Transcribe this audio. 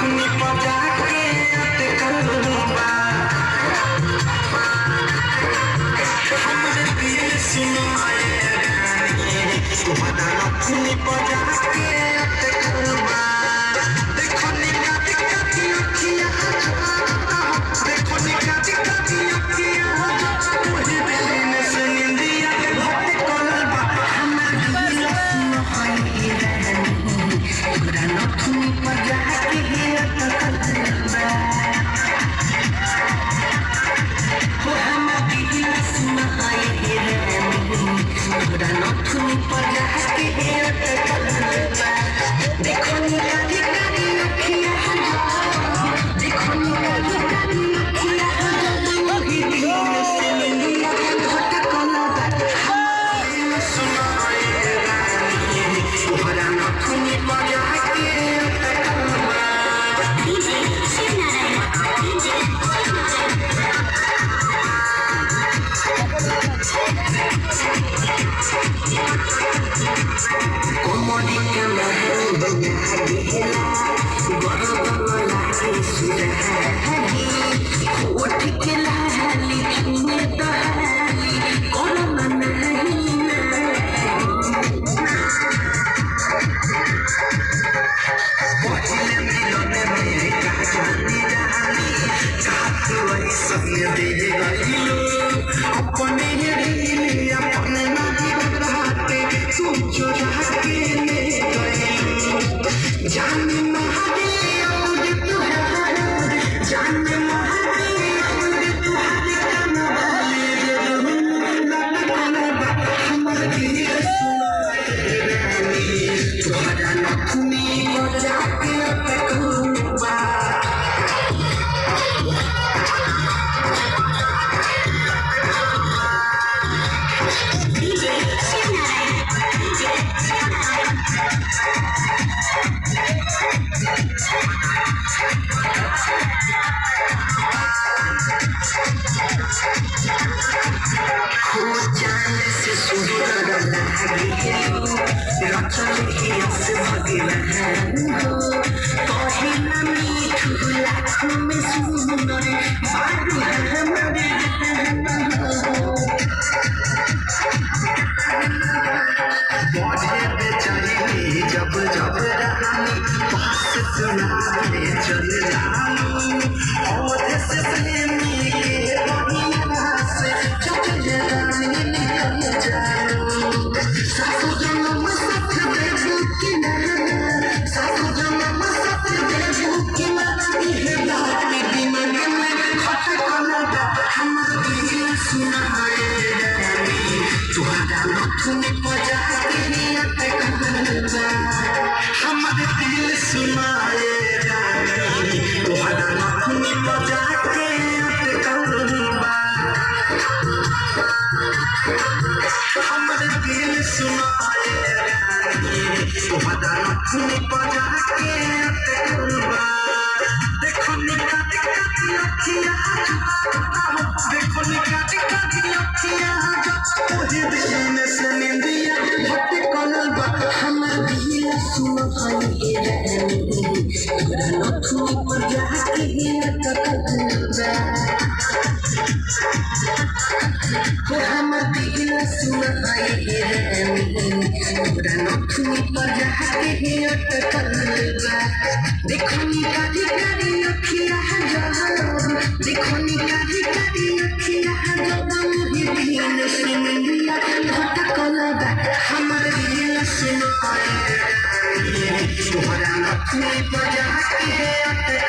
नथुनी बजा के अटकल बा। हमर दिल सुनाए रानी, तोहरा नथुनी बजा के अटकल बा। देखो निकाली काटी अखिया, देखो निकाली काटी अखिया, ओही दिन से निंदिया भटकल बा। हमर दिल सुनाए रानी, तोहरा नथुनी बजा के अटकल बा। हो हमर दिल सुनाए रानी, तोहरा नथुनी बजा के अटकल बा। देखो निकाली काली अखिया, देखो निकाली काली अखिया, ओही दिन से निंदिया भटकल बा। हमर दिल सुनाए रानी, तोहरा नथुनी बजा के अटकल बा। DJ Shiv Narayan, DJ Shiv Narayan. कोमड़ी के महल बना गेला, गरदन लागे सुरहारी, होठ के लाली छुए दहाली, करम नहीं पहिले मिलन में का जानी रानी, काहे वैसन दे गइलू, अपने दिल अपने नाही रहते, तू चुरा के ले गइलू। जान महारे और तुहार, जान महारे और तुहार कनवाले लटकल बा। हमर दिल सुनाए रानी, तोहरा नथुनी बजा के अटकल बा। DJ Shiv Narayan, DJ Shiv Narayan. हो चांद से सुंदर लागे, रचल हियस भगवान हो, कहिला मीठू लाखों में सुंदर बारू हमर हो। बढ़े बेचैनी जब जब रानी पास सुनावे चल जालू, और से प्रेमी के बहिया से चल रानी निकल जालू। सासु जन्म साथ देबू कि ना, सासु जन्म साथ देबू कि ना, इहे बात दिमाग में खटकल बा। हमर दिल सुनाए रानी, तोहरा नथुनी बजा के अटकल बा। हमर दिल सुनाए रानी, तोहरा नथुनी बजा के अटकल बा। हमर दिल सुनाए रानी, तोहरा नथुनी बजा के अटकल बा। देखो निकाली काली अखिया, देखो निकाली काली अखिया, ओही दिन से निंदिया भटकल बा। हमर दिल सुनाए रानी, तोहरा नथुनी बजा के अटकल बा। हो हमर दिल सुनाए रानी, तोहरा नथुनी बजा के अटकल बा। देखो निकाली काली अखिया जब, देखो निकाली काली अखिया जब, ओही दिन से निंदिया भटकल बा। हमर दिल सुनाए रानी, तोहरा नथुनी बजा के अटकल